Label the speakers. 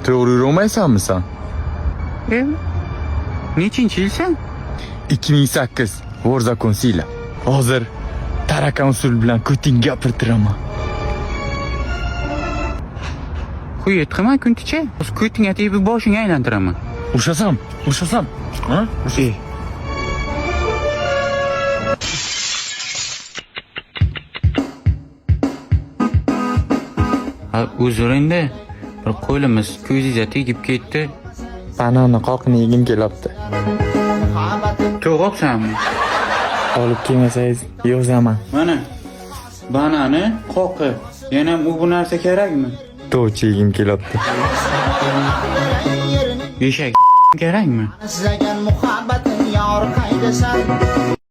Speaker 1: To'g'ri yurolmaysanmi sen?
Speaker 2: E? Nechinchi yilsan?
Speaker 1: 2008 вор закон сила. Hozir tarakan usul bilan ko'ting gapirtiraman.
Speaker 2: Quyet qilma kunticha. O'z ko'tingga tegib boshingga aylantiraman.
Speaker 1: Urishasam, urishasam. Ha?
Speaker 2: E. Ha, uzr endi. Bir qo'limiz ko'zingizga tegib ketdi.
Speaker 1: Banani qoqini yegim kelyapti.
Speaker 2: To'g'obsanmi?
Speaker 1: Olib kelmasangiz yozaman.
Speaker 2: Mana. Banani qoqi. Yana u bu narsa kerakmi?
Speaker 1: Tovchi yegim kelyapti.
Speaker 2: Eshak kerakmi?
Speaker 3: Izlagan muhabbatim yor qaydasan?